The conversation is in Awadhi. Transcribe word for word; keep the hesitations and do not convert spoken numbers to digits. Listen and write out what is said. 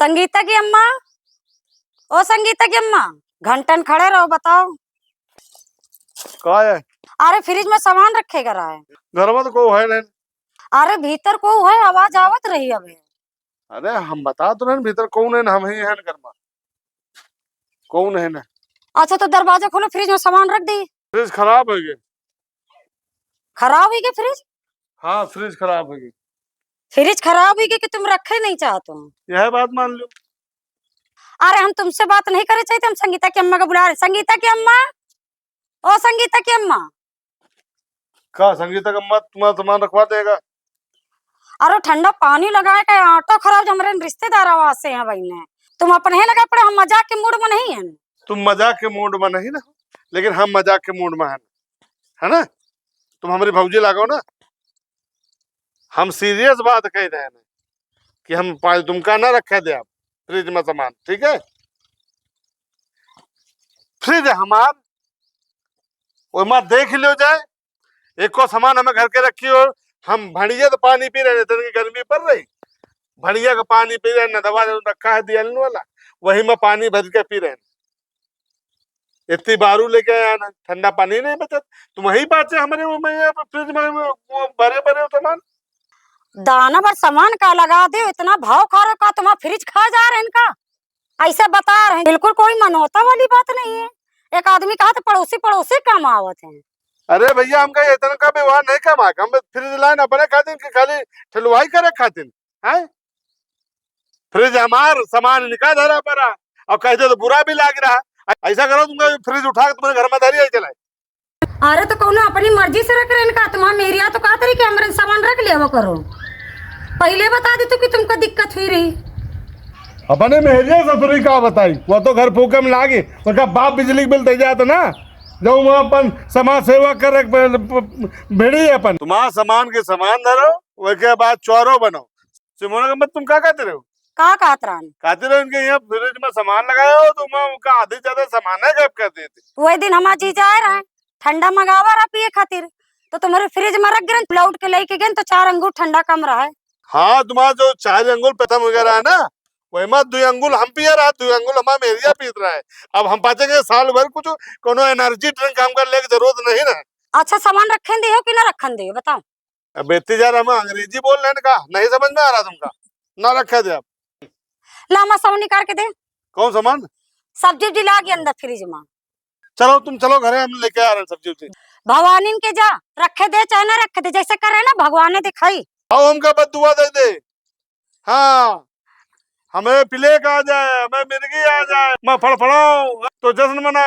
संगीता की अम्मा, ओ संगीता की अम्मा, घंटन खड़े रहो, बताओ। का है? अरे, फ्रिज में सामान रखे करा है। घर में तो कोई है नहीं। अरे, भीतर कोई है, आवाज आवत रही अबे। अरे, हम बता तो रहे हैं, भीतर कौन है ना, हम ही हैं घर में। कौन है ना? अच्छा, तो दरवाजा खोलो, फ्रिज में सामान रख दी। फ्रिज खराब हो गया। खराब हो गया फ्रिज? हाँ, फ्रिज खराब हो गया। फ्रिज खराब हो गया कि तुम रखे नहीं चाहते हो? यह बात मान लो। अरे, हम तुमसे बात नहीं करे चाहिए, हम संगीता की अम्मा को बुला रहे। संगीता की अम्मा, ओ संगीता की अम्मा। का संगीता की अम्मा तुम्हारा सामान रखवा देगा? अरे, ठंडा पानी लगाए का आटो खराब, जो हमारे रिश्तेदार आवाज से हैं भाई ने। तुम अपने ही लगा पड़े, हम मजाक के मूड में नहीं हैं। तुम मजाक के मूड में नहीं ना, लेकिन हम मजाक के मूड में हैं, है ना? तुम हमारी भौजी लागो ना, हम सीरियस बात कह रहे हैं कि हम पानी तुमका ना रखे दे आप फ्रिज में सामान, ठीक है? फ्रिज हमार, ओमा देख लियो जाए, एको सामान हमें घर के रखी हो, हम भड़िया तो पानी पी रहे हैं, इतनी गर्मी पड़ रही, भड़िया का पानी पी रहे हैं, नदवा जो रखा है दियल वाला, वही में पानी भर के पी रहे हैं। इतनी बारू लेके आया ना, ठंडा पानी नहीं बचत। तुम वही बात है हमारे वो में, यहाँ पे फ्रिज में वो, वो भरे भरे हो सामान। दाना भर सामान का लगा दे, इतना भाव खा रहे हो का, तुम्हारा फ्रिज खा जा रहे हैं इनका? ऐसे बता रहे हैं, बिल्कुल कोई मनौता वाली बात नहीं है। एक आदमी कहा तो पड़ोसी, पड़ोसी काम आवत है। अरे भैया, हमका ये इतना का व्यवहार नहीं कमा, हम फ्रिज लाइन अपने खातिर कि खाली ठलुआई करे खातिर, हैं? फ्रिज हमार, सामान इनका धरा पड़ा, और कह दे तो बुरा भी लाग रहा। ऐसा करो, तुमका फ्रिज उठा के तुम्हारे घर में धरी आई चलाए। अरे, तो कौनो अपनी मर्जी से रख रहे हैं का? तुम्हारा मेहरिया तो कहत रही कि हमरे सामान रख लिया वो करो, पहले बता दी तो कि तुमको दिक्कत हुई रही। अपने मेहरिया ससुरी का बताई, वो तो घर फूके में लागी, उनका बाप बिजली के बिल दे जाता ना, जो वहाँ अपन समाज सेवा करे ब-, ब-, भिड़ी अपन। तुम्हारा सामान के सामान धरो, उसके बाद चोरो बनो। सिमोना का मत तुम का कहते रहो? का कहत रहन? कहते रहो इनके यहाँ फ्रिज में सामान लगाए हो, तो मैं उनका आधे से ज्यादा सामान है गायब कर देते। वही दिन हमार जीजा आए रहे, ठंडा मंगावा रहा पिए खातिर, तो तुम्हारे फ्रिज में रख गिरन, लौट के लेके गए तो चार अंगूर ठंडा कम रहा है। हाँ, तुम्हारा जो चार अंगूर प्रथम वगैरह है ना, वही में दो अंगूर हम पिए रहा, दो अंगूर हमारा मेहरिया पीत रहा है। अब हम पाचेंगे साल भर कुछ, कोनो एनर्जी ड्रिंक हमका लेके जरूरत नहीं ना। अच्छा, सामान रखन दे हो कि ना रखन दे हो, बताओ। अब बेटी जा रहा, हम अंग्रेजी बोल रहे हैं का? नहीं समझ में आ रहा तुमका? ना रखे दे आप। ला, हमार सामान निकाल के दे। कौन सामान? सब्जी उब्जी लागी अंदर फ्रिज में। चलो तुम चलो घरे, हम लेके आ रहे हैं सब्जी उब्जी। भवानीन के जा, रखे दे चाहे ना रखे दे, जैसे करे ना भगवान ने दिखाई। आओ हमका बद्दुआ दे दे। हाँ, हमें प्लेग आ जाए, हमें मिर्गी आ जाए, मैं फड़फड़ाऊं तो जश्न मना।